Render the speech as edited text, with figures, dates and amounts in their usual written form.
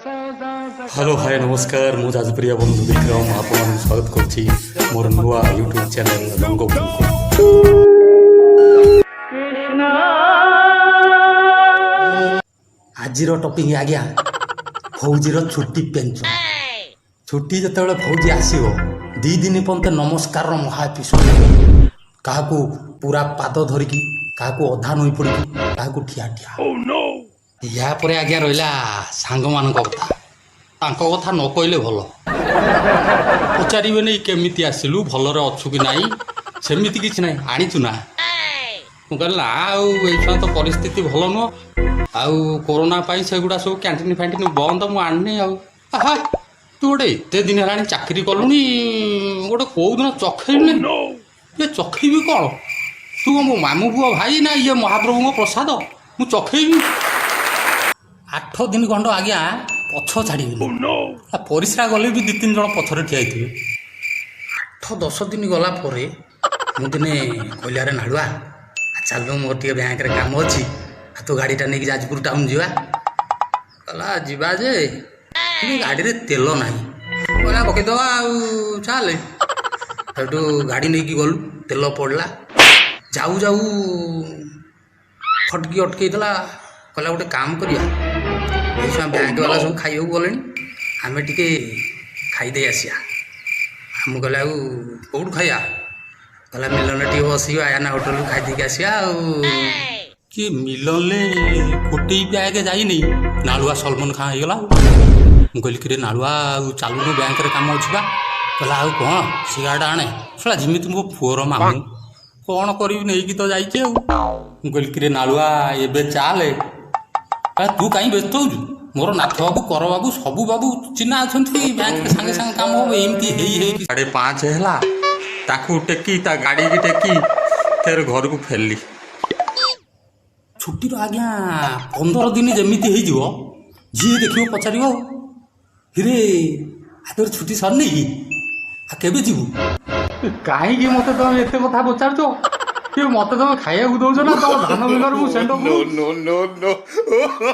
Hello, ହାଏ, ନମସ୍କାର। ମୁଁ ଯାଜପୁରିଆ ବନ୍ଧୁ ବିକ୍ରମ ଆପଣମାନଙ୍କୁ ସ୍ୱାଗତ କରୁଛି ମୋର ନୂଆ ୟୁଟ୍ୟୁବ୍ ଚ୍ୟାନେଲ୍ ରଙ୍ଗଭୂମିକୁ। ଆଜିର ଟପିକ୍ ଆଜ୍ଞା, ଫୌଜିର ଛୁଟି ପେଞ୍ଚ। ଛୁଟି ଯେତେବେଳେ ଫୌଜି ଆସିବ, 2 ଦିନ ପର୍ଯ୍ୟନ୍ତ ନମସ୍କାରର ମହା ଏପିସୋଡ଼। କାହାକୁ ପୁରା ପାଦ ଧରିକି, କାହାକୁ ଅଧା ନଇଁ ପଡ଼ିକି, କାହାକୁ ଠିଆ ଠିଆ। ୟା ପରେ ଆଜ୍ଞା ରହିଲା ସାଙ୍ଗମାନଙ୍କ କଥା। ତାଙ୍କ କଥା ନ କହିଲେ ଭଲ। ପଚାରିବେନି କେମିତି ଆସିଲୁ, ଭଲରେ ଅଛୁ କି ନାହିଁ, ସେମିତି କିଛି ନାହିଁ। ଆଣିଛୁ ନା? ମୁଁ କହିଲି ନା, ଆଉ ଏଇ ତ ପରିସ୍ଥିତି ଭଲ ନୁହଁ, ଆଉ କୋରୋନା ପାଇଁ ସେଗୁଡ଼ା ସବୁ କ୍ୟାଣ୍ଟିନ୍ ଫ୍ୟାଣ୍ଟିନ୍ ବନ୍ଦ, ମୁଁ ଆଣିନି। ଆଉ ଆହା, ତୁ ଗୋଟେ ଏତେ ଦିନ ହେଲାଣି ଚାକିରି କଲୁଣି, ଗୋଟେ କୋଉଦିନ ଚଖେଇଲୁନି? ଇଏ ଚଖେଇବି କ'ଣ? ତୁ ମୋ ମାମୁଁ ପୁଅ ଭାଇ ନା ଇଏ ମହାପ୍ରଭୁଙ୍କ ପ୍ରସାଦ ମୁଁ ଚଖେଇବି? 8 ଦିନ ଖଣ୍ଡ ଆଜ୍ଞା ପଛ ଛାଡ଼ିବିନି। ଆ ପରିସ୍ରା ଗଲେ ବି ଦୁଇ ତିନି ଜଣ ପଛରେ ଠିଆ ହେଇଥିବେ। 8-10 ଦିନ ଗଲା ପରେ ମୁଁ ଦିନେ କହିଲି, ଆରେ ନାଳୁଆ, ଆ ଚାଲୁ, ମୋର ଟିକେ ବ୍ୟାଙ୍କରେ କାମ ଅଛି, ଆଉ ତୋ ଗାଡ଼ିଟା ନେଇକି ଯାଜପୁର ଟାଉନ୍ ଯିବା। କହିଲା, ଯିବା ଯେ, କିନ୍ତୁ ଗାଡ଼ିରେ ତେଲ ନାହିଁ। କହିଲା, ପକେଇଦେବା ଆଉ ଚାଲେ। ସେଠୁ ଗାଡ଼ି ନେଇକି ଗଲୁ, ତେଲ ପଡ଼ିଲା। ଯାଉ ଯାଉ ଫଟକି ଅଟକେଇ ଦେଲା। କହିଲା, ଗୋଟେ କାମ କରିବା, ଏଇ ଛୁଆ ବ୍ୟାଙ୍କ ବାଲା ସବୁ ଖାଇବାକୁ ଗଲେଣି, ଆମେ ଟିକେ ଖାଇଦେଇ ଆସିବା। ମୁଁ କହିଲି, ଆଉ କେଉଁଠୁ ଖାଇବା? କହିଲା, ମିଲନରେ ଟିକେ ବସିବା, ଆୟାନା ହୋଟେଲରୁ ଖାଇଦେଇକି ଆସିବା। ଆଉ କି ମିଲନରେ ଗୋଟେ ବ୍ୟାଗ ଯାଇନି, ନାଳୁଆ ସଲମାନ ଖାଁ ହେଇଗଲା। ଆଉ ମୁଁ କହିଲି, କିରେ ନାଳୁଆ, ଆଉ ଚାଲୁନୁ, ବ୍ୟାଙ୍କରେ କାମ ଅଛି ବା। କହିଲା, ଆଉ କ'ଣ, ସିଗାରେଟ୍ ଆଣେ। ଶଳା ଯେମିତି ମୋ ପୁଅର ମାମୁଁ। କ'ଣ କରିବି, ନେଇକି ତ ଯାଇଛି। ଆଉ ମୁଁ କହିଲି, କିରେ ନାଳୁଆ, ଏବେ ଚାଲେ। କହିଲା, ତୁ କାହିଁ ବ୍ୟସ୍ତ ହଉଛୁ? ମୋର ନାଥ ବାବୁ, କର ବାବୁ, ସବୁ ବାବୁ ଚିହ୍ନା ଅଛନ୍ତି, ବ୍ୟାଙ୍କରେ ସାଙ୍ଗେ ସାଙ୍ଗେ କାମ ହବ। ଏମିତି ହେଇ ହେଇକି 5:30 ହେଲା। ତାକୁ ଟେକି, ତା ଗାଡ଼ିକି ଟେକି ଫେର ଘରକୁ ଫେରିଲି। ଛୁଟିର ଆଜ୍ଞା 15 ଦିନ ଯେମିତି ହେଇଯିବ, ଯିଏ ଦେଖିବ ପଚାରିବ, ଆଉ ହିରେ, ଆଉ ତୋର ଛୁଟି ସରିନି କି? ଆଉ କେବେ ଯିବୁ? କାହିଁକି ମତେ ତମେ ଏତେ କଥା ପଚାରୁଛ କି? ମତେ ତମେ ଖାଇବାକୁ ଦଉଛ ନା ତମ ଧାନ ବିଲରେ ମୁଁ ଷେଣ୍ଢ? No, no, no, no.